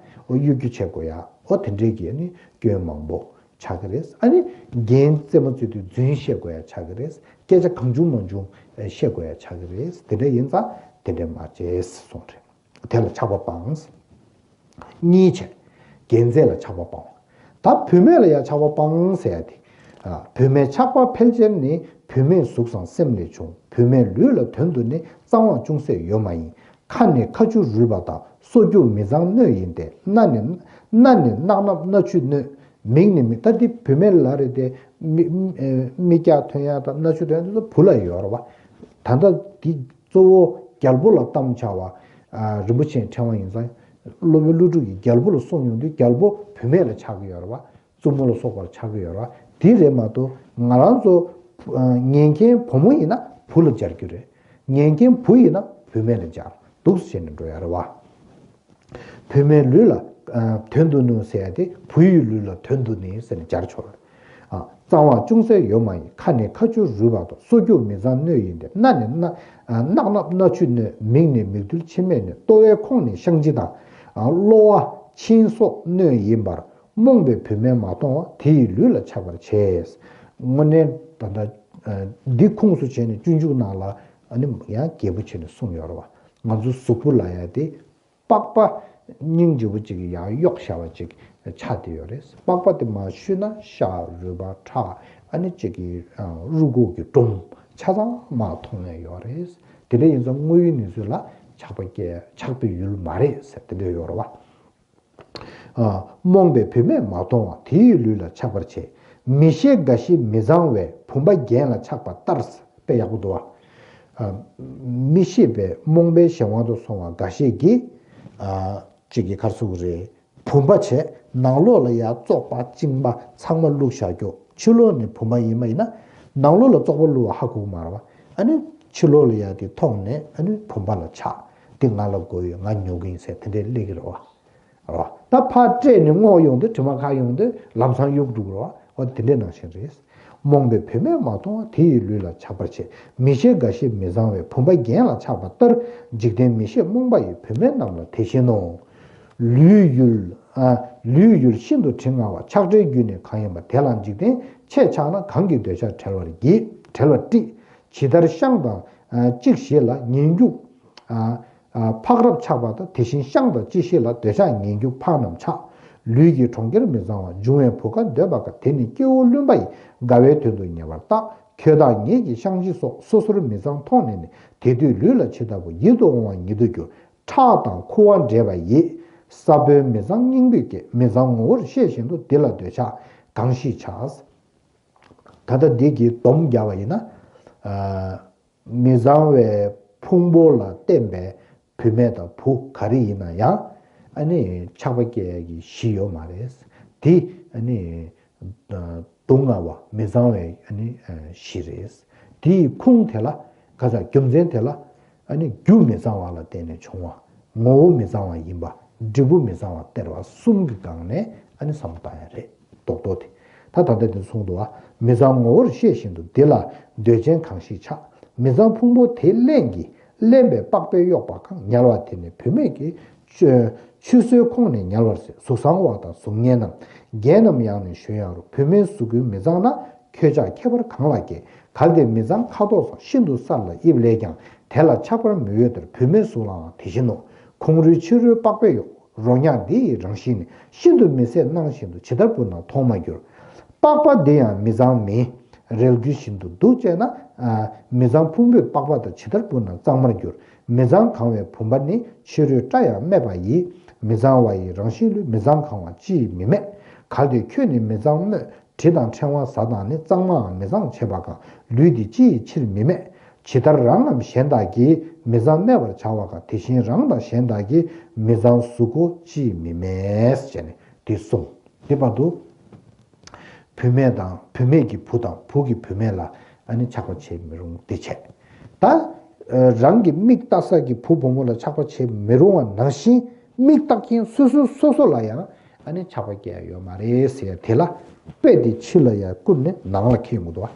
འོ་གཡོ་སྒྱུ་བྱེད་དགོས་ཡ། འོ་དེ་འདྲས་ཀྱི་ནི་སྐྱོན་མང་པོ་ཆགས་ཀྱི་རེད། ཨ་ནི་རྒན་རྩེད་མོ་རྩེ་དུས་རྫུན་བཤད་དགོས་ཡ་ཆགས་ཀྱི་རེད། སྐད་ཆ་གང་བྱུང་མང་བྱུང་བཤད་དགོས་ཡ་ཆགས་ཀྱི་རེད། དེ་འདྲ་ཡིན་ཙང་དེ་འདྲ་མ་བྱེད་གསུངས་རེད། དེ་ལ་ཆགས་པ་སྤངས། གཉིས་བྱས། རྒན་རྩེད་ལ་ཆགས་པ་སྤང་། ད་བུད་མེད་ལ་ཡང་ཆགས་པ་སྤང་ཟེར་ཡ་དེ། ཨ། བུད་མེད་ཆགས་པ་འཕེལ་ཕྱིར་ནི། བུད་མེད་གཟུགས་བཟང་སེམས་ལས་བྱུང་། བུད་མེད་ལུས་ལ་དོན་དུ་ནི། གཙང་བ་ཅུང་ཟད་ཡོད་མ་ཡིན། ཁ་ནི་ཁ་ཆུ་རུལ་བ་དང་། སོ་རྒྱུ་མི་གཙང་སྣོད་ཡིན་ཏེ། སྣ་ནི་སྣ་ནི་གནག་སྣབས་སྣ་ཆུ་སྣོད། མིག་ནི་མི་ད་དེ་བུད་མེད་ལ་རེད་དེ། མི་མིག་རྒྱག་ཐོན་ཡ་དང་སྣ་ཆུ་ཐོན་ཡ་དེ་ཚོ་བུ་ལ་ཡོད་རེད་བ། ད་ལྟ་དེ་གཙོ་བོ་རྒྱལ་པོ་ལ་གཏམ་བྱ་བ། རིན་པོ་ཆེའི་ཕྲེང་བ་ཡིན་ཙང་། སློབ་དཔོན་ཀླུ་སྒྲུབ་ཀྱིས་རྒྱལ་པོ་ལ་གསུངས་ཡོང་དུས་རྒྱལ་པོ་བུད་མེད་ལ་ཆགས་ཀྱི་ཡོད་རེད་བ། བཙུན་མོ་ལ་སོགས་པར་ཆགས་ཀྱི་ཡོད་རེད་བ། དེ་རེད་མ་གཏོགས་ང་རང་ཚོ་ཉན་མཁན་བུ་མོ་ཡིན་ན་བུ་ལ་སྦྱར་རྒྱུ་རེད། ཉན་མཁན་བུ་ཡིན་ན་བུད་མེད་ལ་སྦྱར་འདུག་ཟེར་ནས་འགྲོ་ཡ་རེད་བ། བུད་མེད་ལུས་ལ་དོན་དུ་ནུས་ཟེར་ཡ་དེ་བུ་ཡི་ལུས་ལ་དོན་དུ་ནི་ཟེར་ནས་སྦྱར་ཆོག་རེད། གཙང་བ་ཅུང་ཟད་ཡོད་མ་ཡིན། ཁ་ནི་ཁ་ཆུ་རུལ་བ་དང་། སོ་སྐྱུག་མི་གཙང་སྣོད་ཡིན་ཏེ། སྣ་ནི་སྣ་ཨ་རྣག་སྣབས་སྣ་ཆུ་སྣོད། མིག་ནི་མིག་རྡུལ་མཆི་མའི་སྣོད། ལྟོ་བའི་ཁོང་ནི་བཤང་གཅི་དང་། གློ་བ་མཆིན་སོགས་སྣོད་ཡིན་པར། རྨོངས་པའི་བུད་མེད་མ་མཐོང་བ། དེ་ཡི་ལུས་ལ་ཆགས་པར་བྱེད། དངོས་གནས་ད་ལྟ་འདི་ཁུངས་སུ་བྱས་ནས་སྤྱོད་འཇུག་ནང་ལ་ཨ་ནི་ཡང་རྒྱས་པོ་བྱས་ནས་གསུངས་ཡོད་རེད་བ། ང་ཚོ་གཟུགས་པོ་ལ་ཡ་དེ། པགས་པ་སྙིང་རྗེ་པོ་ཅིག་གིས་ཡང་གཡོགས་བཞག་པ་ཅིག་ཆགས་བསྡད་ཡོད་རེད། པགས་པ་དེ་མར་བཤུས་ན་ཤ་རུས་པ་ཁྲག་ཨ་ནི་ཅིག་གི་རུས་ཁོག་གི་སྒྲོམ་ཆ་ཚང་མར་མཐོང་ཡ་ཡོད་རེད། དེ་འདྲ་ཡིན་ཙང་དངོས་ཡོད་གནས་ཚུལ་ལ་ཆགས་པ་སྐྱེ་ཆགས་པའི་ཡུལ་མ་རེད་ཟེར་དེ་འདྲ་ཡོད་རེད་བ། རྨོངས་པའི་བུད་མེད་མ་མཐོང་བ། དེ་ཡི་ལུས་ལ་ཆགས་པར་བྱེད། མི་ཤེས་རྒ་ཤི་མི་གཙང་བས། བུམ་པ་རྒྱན་ལ་ཆགས་པ་ལྟར། དཔེ་ཡག་པོ་འདུག་བ། མི་ཤེས་པའི་རྨོངས་པའི་གཞན་དབང་དུ་སོང་བ་འགའ་ཤས་ཀྱིས། ཅིག་གི་ཁར་སུ་རེད། བུམ་པ་བྱས་ནང་ལོགས་ལ་ཡ་བཙོག་པ་གཅིན་པ་ཚང་མ་བླུགས་བཞག་རྒྱུ། ཕྱི་ལོགས་ནས་བུམ་པ་ཡིན་པ་ཡིན་ན། ནང་ལོགས་ལ་བཙོག་པ་བླུགས་པ་ཧ་གོ་གི་མ་རེད་བ། ཨ་ནི་ཕྱི་ལོགས་ལ་ཡ་དེ་མཐོང་ནས་ཨ་ནི་བུམ་པ་ལ་ཆགས། དེ་ང་ལ་དགོས་ཡོད། ང་ཉོ་གི་ཡིན་ཟེར་དེ་འདྲའི་སླེབས་ཀྱི་རེད་བ། རེད་བ། ད་ཕར་སྤྲད་ནས་སྔོག་ཡོང་དུས་དྲི་མ་ཁ་ཡོང་དུས་ལམ་སང་གཡུག་འགྲོ་གི་རེད་བ། འོ་དེ་འདྲའི་ནང་བཞིན་རེད། རྨོངས་པའི་བུད་མེད་མ་མཐོང་བ། དེ་ཡི་ལུས་ལ་ཆགས་པར་བྱེད། མི་ཤེས་རྒ་ཤི་མི་གཙང་བས། བུམ་པ་རྒྱན་ལ་ཆགས་པ་ལྟར། འཇིག་རྟེན་མི་ཤེས་རྨོངས་པ་ཡི། བུད་མེད་རྣམས་ལ་དེ་བཞིན་ནོ། ལུས་ཡུལ། ཨ། ལུས་ཡུལ་ཤིན་ཏུ་དྲི་ང་བ། ཆགས་བྲལ་རྒྱུ་ནི་གང་ཡིན་པ། དེ་ལ་འཇིག་རྟེན་ཆེས་ཆགས་ན། གང་གིས་འདོད་ཆགས་བྲལ་བར་བགྱི། བྲལ་བར་བཀྲི། ཇི་ལྟར་ཤངས་དང་གཅིག་ཞེས་ལ་ཉིན་རྒྱུན་ཕག་རབ་ཆགས་པ་དང་། དེ་བཞིན་ཤངས་དང་གཅིག་ཞེས་ལ་འདོད་ཆགས་ཉིན་རྒྱུན་ཕག་རྣམས་ཆགས། ལུས་ཀྱི་གྲོང་ཁྱེར་མི་གཙང་བ། འབྱུང་བའི་བུ་ག་འདོད་པ་དགའ། དེ་ནི་སྐྱེ་བོ་བླུན་པ་ཡི། དགའ་བའི་དོན་དུ་ཉེ་བར་བརྟག། ཁྱོད་དང་ངེད་ཀྱི་ཤངས་གཅིག་སོགས། སོ་སོར་མི་གཙང་མཐོང་ནས་ནི། དེ་དུས་ལུས་ལ་ཇི་ལྟ་བུ། ཡིད་དུ་འོང་བ་ཉིད་དུ་འགྱུར། ཁྲག་དང་ཁུ་བ་འདྲེས་པ་ཡིས། ས་བོན་མི་གཙང་སྙིང་པོས་བསྐྱེད། མི་གཙང་ངོ་བོར་ཤེས་བཞིན་དུ། འདི་ལ་འདོད་ཆགས་གང་ཞིག་ཆགས། ད་ལྟ་འདི་གི་སྡོམ་རྒྱག་པ་ཡིན་ན། ཨ། མི་གཙང་བའི་ཕུང་པོ་ལ་བརྟེན་པའི་བུད་མེད་དང་བུ་ག་རེ་ཡིན་ན་ཡང་། ཨ་ནི་ཆགས་པ་སྐྱེ་ཡ་གི་གཞི་ཡོད་མ་རེད། དེ་ཨ་ནི་སྡུག་བསྔལ་བ་མི་གཙང་བའི་ཨ་ནི་གཞི་རེད། དེའི་ཁུངས་དེ་ལ་ག་ས་རྒྱུ་མཚན་དེ་ལ། ཨ་ནི་རྒྱུ་མི་གཙང་བ་ལ་བརྟེན་ནས་བྱུང་བ། ངོ་བོ་མི་གཙང་བ་ཡིན་པ། འབྲས་བུ་མི་གཙང་བ་སྟེར་བ་གསུམ་གྱི་སྒང་ནས་ཨ་ནི་བསམ་བློ་བཏང་ཡ་རེད། རྡོག་རྡོག་དེ། ད་ད་ལྟ་དེ་གསུངས་འདུག་བ། མི་གཙང་ངོ་བོར་ཤེས་བཞིན་དུ། འདི་ལ་འདོད་ཆེན་གང་ཞིག་ཆགས། མི་གཙང་ཕུང་པོ་དེ་རླན་གྱིས་བརླན་པའི་པགས་པའི་གཡོགས་པ་གང་། ཉལ་བ་དེ་ནི་བུད་མེད་ཀྱི། ཆུ་ཆུ་སོའི་ཁོང་ནས་ཉལ་བར་ཟད། གཟུགས་བཟང་བ་དང་གཟུགས་ངན་རྣམས། རྒྱན་རྣམས་ཡང་ནི་གཞོན་ཡང་རུང་། བུད་མེད་གཟུགས་ཀུན་མི་གཙང་ན། ཁྱོད་ཅག་ཁྱད་པར་གང་ལ་སྐྱེ། གལ་ཏེ་མི་གཙང་ཁ་དོག་བཟང་། ཤིན་ཏུ་སྲ་ལ་དབྱིབས་ལེགས་ཀྱང་། དེ་ལ་ཆགས་པར་མི་འོས་ལྟར། བུད་མེད་གཟུགས་ལའང་དེ་བཞིན་ནོ། ཁོང་རུལ་ཕྱི་རོལ་པགས་པའི་གཡོགས། རོ་མྱགས་འདི་ཡི་རང་བཞིན་ནི། ཤིན་ཏུ་མི་བཟད་སྣང་བཞིན་དུ། ཇི་ལྟར་བུ་རྣམས་མཐོང་མ་གྱུར། པགས་པ་འདི་ཡང་མི་གཙང་མིན། རལ་རྒྱུ་བཞིན་དུ་འདུག་ཅེ་ན། ཨ། མི་གཙང་ཕུང་པོའི་པགས་པ་དག་ཇི་ལྟར་བུ་རྣམས་གཙང་མར་འགྱུར། མི་གཙང་གང་བའི་བུམ་པ་ནི། ཕྱི་རོལ་སྐྲ་ཡང་སྨད་པ་ཡིས། མི་གཙང་བ་ཡི་རང་བཞིན་ལུས། མི་གཙང་གང་བ་ཅི་ཡིས་མི་སྨད། གལ་ཏེ་ཁྱོད་ནི་མི་གཙང་སྨོད། དྲི་དང་ཕྲེང་བ་གཟའ་དང་ནི། གཙང་མའང་མི་གཙང་བྱེད་པ་གང་། ལུས་འདི་ཅི་ཡིས་ཕྱིར་མི་སྨད། ཇི་ལྟར་རང་རྣམས་གཞན་དག་གིས། མི་གཙང་སྨད་པར་བྱ་བ་གང་། དེ་བཞིན་རང་དང་གཞན་དག་གིས། མི་གཙང་གཟུགས་ཀྱི་ཅི་ཡིས་མི་སྨད། ཅེས་ནི་འདི་གསུངས། འདི་བར་དུ་བུད་མེད་དང་། བུད་མེད་ཀྱི་བུ་དང་བུ་གི་བུད་མེད་ལ་ཨ་ནི་ཆགས་པ་བྱེད་མི་རུང་འདི་བྱས། ད་རང་གི་མིག་ལྟ་ས་གི་བུ་བུ་མོ་ལ་ཆགས་པ་བྱེད་མི་རུང་བ་ནང་བཞིན། མིག་ལྟ་མཁན་སོ་སོ་སོ་སོ་ལ་ཡང་ཨ་ནི་ཆགས་པ་སྐྱེ་ཡ་ཡོད་མ་རེད་ཟེར་ཡ་དེ་ལ། དཔེ་དེ་ཕྱི་ལ་ཡ་བསྐུར་ནས་ནང་ལ་འཁྱེར་ཡོང་གི་འདུག་བ།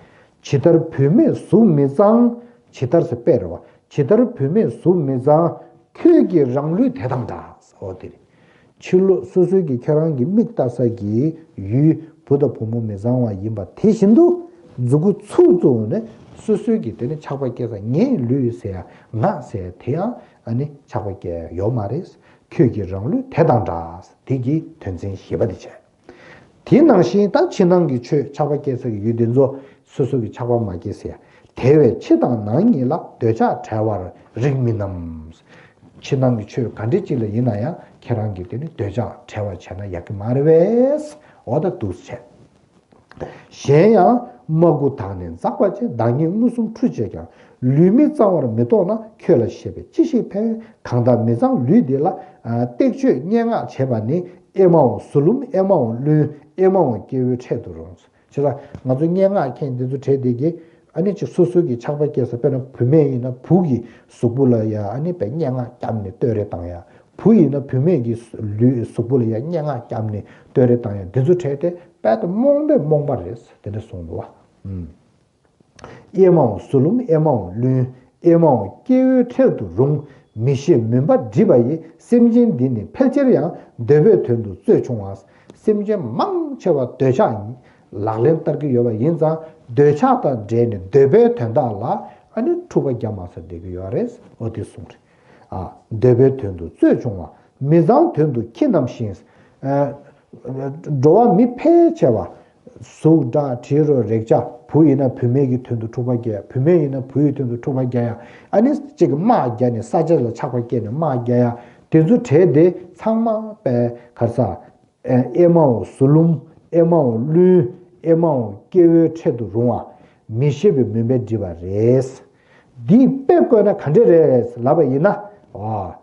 ཇི་ལྟར་བུད་མེད་གཟུགས་མི་གཙང་། ཇི་ལྟར་ཟེར་དཔེ་རེད་བ། ཇི་ལྟར་བུད་མེད་གཟུགས་མི་གཙང་། ཁྱོད་ཀྱི་རང་ལུས་དེ་དང་འདྲ། འོ་དེ་རེད། ཕྱི་ལོགས་སོ་སོའི་གི་ཁྱེད་རང་གི་མིག་ལྟ་ས་གི་ཡུལ་བུ་དང་བུ་མོ་མི་གཙང་བ་ཡིན་པ་དེ་བཞིན་དུ། མཛུ་གུ་ཚུགས་ཚུགས་ནས་སོ་སོའི་གི་དེ་ནི་ཆགས་པ་སྐྱེ་ས། ངའི་ལུས་ཟེར་ཡ། ང་ཟེར་ཡ་དེ་ཡང་ཨ་ནི་ཆགས་པ་སྐྱེ་ཡ་ཡོད་མ་རེད། ཁྱོད་ཀྱི་རང་ལུས་དེ་དང་འདྲ། དེ་གི་དོན་ཚན་བཞི་པ་དེ་བྱས། དེ་ནང་བཞིན་ད་ཕྱི་ནང་གི་ཆོས་ཆགས་པ་སྐྱེ་ས་གི་ཡུལ་དེ་ཚོ་སོ་སོ་གི་ཆགས་པ་མ་སྐྱེ་ཟེར་ཡ། དེ་བས་ཕྱི་དང་ནང་གཉིས་ལ། འདོད་ཆགས་བྲལ་བར་རིགས་མིན་ནམ། ཕྱི་ནང་གི་ཆོས་ག་འདྲ་ཅིག་ལ་ཡིན་ན་ཡང་ཁྱེད་རང་གིས་དེ་ནི་འདོད་ཆགས་བྲལ་བར་བྱས་ན་ཡག་གི་མ་རེད་པས། འོ་ད་འདུག་སེ་བྱས། གཞན་ཡང་ སྨྲ་སྒོ་དག་ནི་འཛག་པ་ཅན། བདག་ཉིད་མངོན་སུམ་འཁྲུལ་བྱས་ཀྱང་། ལུས་མི་གཙང་བར་མི་རྟོག་ན། ཁྱོད་ལ་ཞེད་པས་ཅི་ཞིག་ཕན། གང་དག་མི་གཙང་ལུས་འདི་ལ། ཨ། སྟེག་ཆོས་སྙན་ངག་བྱེད་པ་ནི། ཨེ་མའོ་གཟུ་ལུམ། ཨེ་མའོ་བླུན། ཨེ་མའོ་སྐྱེ་བོའི་འཕྲལ་དུ་རུང་། བྱས་ཙང་ང་ཚོ་སྙན་ངག་མཁན་འདི་ཚོ་གྲས་དེ་གིས་ཨ་ནི་ཅིག་སོ་སོ་གི་ཆགས་པ་སྐྱེས་ས། དཔེར་ན་བུད་མེད་ཡིན་ན་བུ་གི་གཟུགས་པོ་ལ་ཡ་ཨ་ནི་དཔེ་སྙན་ངག་བརྒྱབ་ནས་བསྟོད་ར་བཏང་ཡ། བུ་ཡིན་ན་བུད་མེད་ཀྱི་ལུས་གཟུགས་པོ་ལ་ཡ་སྙན་ངག་བརྒྱབ་ནས་བསྟོད་ར་བཏང་ཡ། འདི་ཚོ་གྲས་དེ་དཔལ་དུ་རྨོངས་པའི་རྨོངས་པ་རེད། དེ་འདྲ་གསུངས་འདུག་བ། ཨུམ། ཨེ་མའོ་གཟུ་ལུམ། ཨེ་མའོ་བླུན། ཨེ་མའོ་སྐྱེ་བོའི་འཕྲལ་དུ་རུང་། མི་ཤེས་མུན་པ་སྒྲིབ་པ་ཡིས། སེམས་ཅན་འདི་ནི་ཕལ་ཆེར་ཡང་། འདོད་པའི་དོན་དུ་རྩོད་བྱུང་བ། སེམས་ཅན་མང་ཆེ་བ་འདོད་ཆགས་ལག་ལེན་བསྟར་གྱི་ཡོད་པ་ཡིན་ཙང་། འདོད་ཆགས་དང་འབྲེལ་ནས་འདོད་པའི་དོན་དག་ལ་ཨ་ནི་འཁྲུག་པ་རྒྱག་མ་ཚར་བསྡད་ཀྱི་ཡོད་རེད། འོ་དེ་གསུངས་རེད། ཨ། འདོད་པའི་དོན་དུ་རྩོད་བྱུང་བ། མི་གཙང་དོན་དུ་ཁྱི་རྣམས་ཤིང་། ཨ། འགྲོ་བ་མི་ཕལ་ཆེ་བ། གཟུགས་འདྲ་དྲི་རོ་རེག་བྱ། བུ་ཡིན་ན་བུད་མེད་ཀྱི་དོན་དུ་འཁྲུག་པ་རྒྱག་ཡ། བུད་མེད་ཡིན་ན་བུ་ཡི་དོན་དུ་འཁྲུག་པ་རྒྱག་ཡ། ཨ་ནི་གཅིག་གི་དམག་རྒྱག་ནས་ས་ཆ་ལ་ཆགས་པ་སྐྱེས་ནས་དམག་རྒྱག་ཡ། དེ་ཚོ་གྲས་དེ་ཚང་མ་པའི་ག་རེ་ཟ། ཨེ་མའོ་གཟུ་ལུམ། ཨེ་མའོ་བླུན། ཨེ་མའོ་སྐྱེ་བོའི་འཕྲལ་དུ་རུང་བ། མི་ཤེས་པའི་མུན་པས་སྒྲིབ་པ་རེད། འདི་དཔེ་བཀོད་ན་ག་འདྲ་རེད་ལབ་པ་ཡིན་ན། ཨ།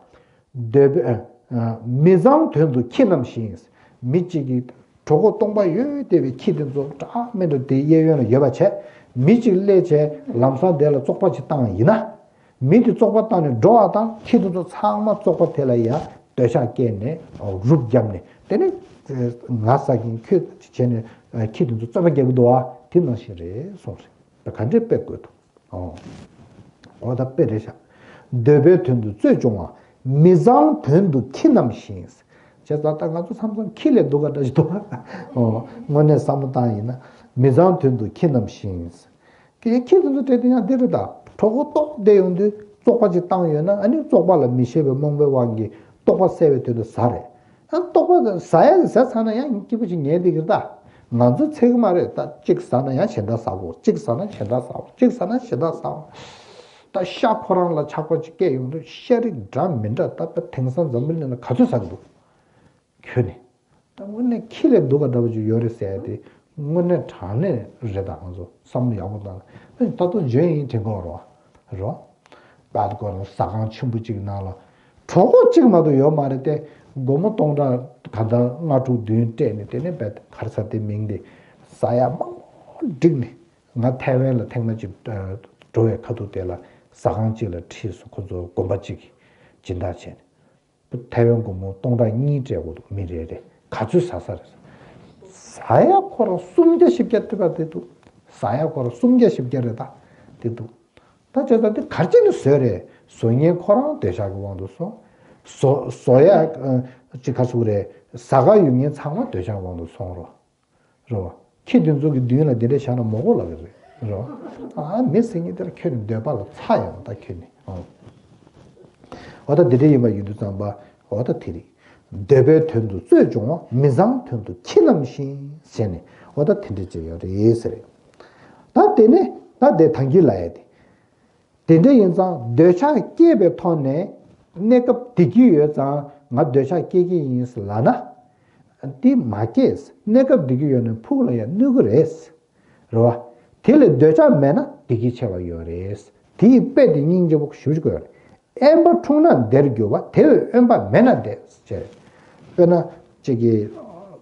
འདོད་པའི། ཨ། མི་གཙང་དོན་དུ་ཁྱི་རྣམས་ཤིང་། མི་གཅིག་གིས་གྲོད་ཁོག་སྟོང་པ་ཡོད་བསྡད་པའི་ཁྱི་དེ་ཚོ་འདྲ་མི་འདྲ་དེ་གཡས་གཡོན་ལ་ཡོད་པ་བྱས། མི་གཅིག་སླེབས་བྱས་ལམ་སང་དེ་ལ་བཙོག་པ་ཅིག་བཏང་ཡིན་ན། མི་དེ་བཙོག་པ་བཏང་ནས་འགྲོ་བ་དང་ཁྱི་དེ་ཚོ་ཚང་མ་བཙོག་པ་དེ་ལ་ཡ་འདོད་ཆགས་སྐྱེས་ནས་རུབ་བརྒྱབ་ནས། དེ་ནས་ང་ཟ་གིན་ཁྱོད་བྱས་ནས་ཁྱི་དེ་ཚོ་རྩོད་པ་རྒྱག་གི་འདུག་བ། དེ་ནང་བཞིན་རེད་གསུངས་རེད། ད་ག་འདྲའི་དཔེ་བཀོད་འདུག་ཨོ། འོ་ད་དཔེ་རེད་ཤག་འདོད་པའི་དོན་དུ་རྩོད་བྱུང་བ། མི་གཙང་དོན་དུ་ཁྱི་རྣམས་ཤིང་། བྱས་ཙང་ད་ང་ཚོ་མཚམས་མཚམས་ཁྱི་ལས་སྡུག་ག་འདྲ་ཞིག་འདུག་ཨོ། དངོས་གནས་བསམ་བློ་བཏང་ཡིན་ན། མི་གཙང་དོན་དུ་ཁྱི་རྣམས་ཤིང་། ཁྱི་དེ་ཚོ་གྲས་དེ་ཡང་འདི་རེད། ད་གྲོད་ཁོག་ལྟོགས་བསྡད་ཡོང་དུས་བཙོག་པ་ཅིག་བཏང་ཡོད་ན། ཨ་ནི་བཙོག་པ་ལ་མི་ཤེས་པའི་རྨོངས་པའི་དབང་གིས་ལྟོགས་པ་སེལ་བའི་དོན་དུ་ཟ་རེད། ཨ། ལྟོགས་པ་ཟ་ཡ་ཟ་ཚར་ན་ཡང་སྐྱིད་པོ་ཅིག་ཉལ་བསྡད་ཀྱི་རེད། ད་ང་ཚོ་ཚད་ཀྱི་མ་རེད། ད་གཅིག་ཟ་ན་ཡང་གཞན་དག་ཟ་དགོས། གཅིག་ཟ་ན་གཞན་དག་ཟ་དགོས། གཅིག་ཟ་ན་གཞན་དག་ཟ་དགོས། ད་ཤ་ཁོ་རང་ལ་ཆགས་པ་ཅིག་སྐྱེས་ཡོང་དུས་ཤ་རིགས་འདྲ་མི་འདྲ་ད་དཔེ་དེང་སང་འཛམ་བུ་གླིང་ལ་ག་ཚོད་ཟ་གི་འདུག་ཁྱོན་ནས། ད་དངོས་གནས་ཁྱི་ལས་སྡུག་ག་འདྲ་པོ་ཅིག་ཡོད་རེད་ཟེར་ཡ་དེ་དངོས་གནས་དྲང་གནས་རེད། ད་ང་ཚོ་བསམ་བློ་ཡག་པོ་བཏང་ན། ད་ལྟ་འཇོན་ཡིན་དྲན་གྱི་ཡོད་རེད་བ། རེད་བ། པད་ཀོ་རང་ཟ་ཁང་ཆེན་པོ་གཅིག་ནང་ལ་གྲོད་ཁོག་གཅིག་མ་གཏོགས་ཡོད་མ་རེད་དེ། སྒོར་མོ་སྟོང་ཕྲག་ག་ད་ལྔ་དྲུག་བདུན་སྤྲད་ནས། དེ་ནས་པད་ག་རེ་ཟ་དེ་མིང་དེ་ཟ་ཡ་མང་པོ་བསྒྲིགས་ནས། ང་ཐའེ་ཝན་ལ་ཐེངས་མ་གཅིག་འགྲོ་བའི་ཁ་ཐུག་དེ་ལ་ཟ་ཁང་གཅིག་ལ་ཁྲིད་སོང་། ཁོ་ཚོ་དགོན་པ་གཅིག་གིས་སྦྱིན་བདག་བྱས་ནས། ཐའེ་ཝན་སྒོར་མོ་སྟོང་ཕྲག་གཉིས་སྤྲད་དགོས་འདུག་མི་རེ་རེ། ག་ཚོད་ཟ་ས་རེད། ཟ་ཡ་ཁོ་རང་སུམ་བརྒྱ་བཞི་བརྒྱ་ཐེབས་པ་དེ་འདུག་ཟ་ཡ་ཁོ་རང་སུམ་བརྒྱ་བཞི་བརྒྱ་རེད། ད་དེ་འདུག་ད་བྱས་ཙང་དེ་ག་རེ་བྱས་ནས་ཟོས་རེད། ཟོ་མཁན་ཁོ་རང་འདོད་ཆགས་ཀྱི་དབང་དུ་སོང་། ཟོ་ཟོ་ཡ་ཅིག་ག་ཟུག་རེད། ཟ་ག་ཡོང་མཁན་ཚང་མ་འདོད་ཆགས་དབང་དུ་སོང་རོ། རོ། ཁྱི་དེ་ཚོ་གི་མདུན་ལ་དེ་འདྲ་བཞག་ན་མོ་གོ་ལབ་ཀྱི་རེད། རོ། ཨ། མི་ཟེར་མཁན་དེ་ལ་ཁྱོད་ནི་འདོད་པ་ལ་ཚ་ཡོང་། ད་ཁྱོད་ནི། ཨོ། འོ་ད་དེ་འདྲ་ཡིན་པ་ཡིན་དུས་ཙམ་པ། འོ་ད་དེ་རེད། འདོད་པའི་དོན་དུ་རྩོད་བྱུང་བ། མི་གཙང་དོན་དུ་ཁྱི་རྣམས་ཤིང་ཟེར་ནས། འོ་ད་དེ་འདྲ་ཅིག་ཡོད་རེད་ཟེར། ད་དེ་ནས་ད་དེ་ཐང་གི་ལ་ཡ་དེ། དེ་འདྲ་ཡིན་ཙང་འདོད་ཆགས་སྐྱེས་པའི་ཐོག་ནས་གནས་སྐབས་བདེ་སྐྱིད་ཡོད་ཙང་ང་འདོད་ཆགས་སྐྱེ་གི་ཡིན་ལབ་ན། འདི་མ་སྐྱེས། གནས་སྐབས་བདེ་སྐྱིད་ཡོད་ན་ཕུགས་ལ་ཡང་གནོད་ཀྱི་རེད། རེད་བ། དེ་ལས་འདོད་ཆགས་མེད་ན་བདེ་སྐྱིད་ཆེ་བ་ཡོད་རེད། དེ་ཡི་དཔེ་དེ་སྙིང་རྗེ་པོ་ཞེ་པོ་ཅིག་དགོས་རེད། དབེན་པ་འཁྲུགས་ན་བདེར་འགྱུར་བ། དེ་བས་དབེན་པ་མེད་ན་བདེ་ཟེར། དཔེར་ན་གཅིག་གིས་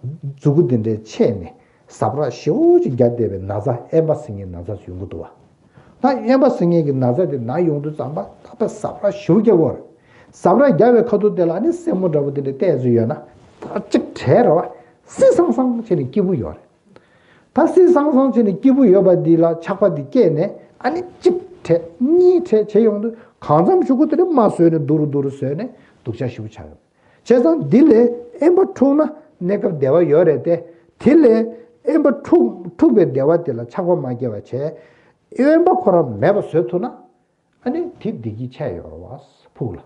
མཛུ་གུ་འདི་འདྲའི་ཆད་ནས་ཟ་འཕྲུག་ཞེ་པོ་ཅིག་བརྒྱབ་བསྡད་པའི་ན་ཚ། དབེན་པ་ཟེར་མཁན་ན་ཚ་ཡོང་གི་འདུག་བ། ད་དབེན་པ་ཟེར་མཁན་གྱི་ན་ཚ་དེ་ན་ཡོང་དུས་ཙམ་པ་ད་ལྟ་ཟ་འཕྲུག་ཞེ་པོ་བརྒྱབ་ཡོད་རེད། ཟ་འཕྲུག་བརྒྱབ་པའི་ཁ་ཐུག་དེ་ལ་ཨ་ནི་སེན་མོ་འདྲ་པོ་དེ་འདྲ་བལྟས་ཚོད་ཡོད་ན། ད་གཅིག་བྲལ་རེད་བ། བསིལ་སང་སང་བྱས་ནས་སྐྱིད་པོ་ཡོད་རེད། ད་བསིལ་སང་སང་བྱས་ནས་སྐྱིད་པོ་ཡོད་པ་འདི་ལ་ཆགས་པ་འདི་སྐྱེས་ནས། ཨ་ནི་གཅིག་བྲལ་གཉིས་བྲལ་བྱས་ཡོང་དུས་གང་འཚམ་གཞུག་གུ་དེ་ནས་མར་ཟོས་ནས་སྡུག་རུ་སྡུག་རུ་ཟོས་ནས་སྡུག་ཅག་ཞེ་པོ་ཆགས་ཡོད། བྱས་ཙང་འདི་ལས་དབེན་པ་འཁྲུགས་ན་གནས་སྐབས་བདེ་བ་ཡོད་རེད་དེ། དེ་ལས་དབེན་པ་འཁྲུགས་འཁྲུགས་པའི་བདེ་བ་དེ་ལ་ཆགས་པ་མ་སྐྱེ་བ་བྱས། དབེན་པ་ཁོ་རང་མེད་པ་བཟོས་ཐུབ་ན། ཨ་ནི་དེ་བདེ་སྐྱིད་ཆེ་ཡོད་རེད་བ། ཕུགས་ལ།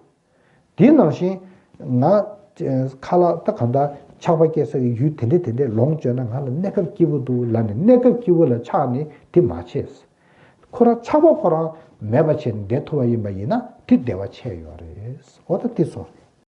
དེ་ནང་བཞིན་ང་ཁ་ལག་ད་གང་ལྟར་ཆགས་པ་སྐྱེ་ས་གི་ཡུལ་དེ་འདྲ་དེ་འདྲ་ལོངས་སྤྱོད་ན་ང་ལ་གནས་སྐབས་སྐྱིད་པོ་འདུག་ལབ་ནས་གནས་སྐབས་སྐྱིད་པོ་ལ་ཆགས་ནས་དེ་མ་བྱས། ཁོ་རང་ཆགས་པ་ཁོ་རང་མེད་པ་བྱས་ནས་བསྡད་ཐུབ་པ་ཡིན་པ་ཡིན་ན་དེ་བདེ་བ་ཆེ་ཡོད་རེད། འོ་ད་དེ་སོང་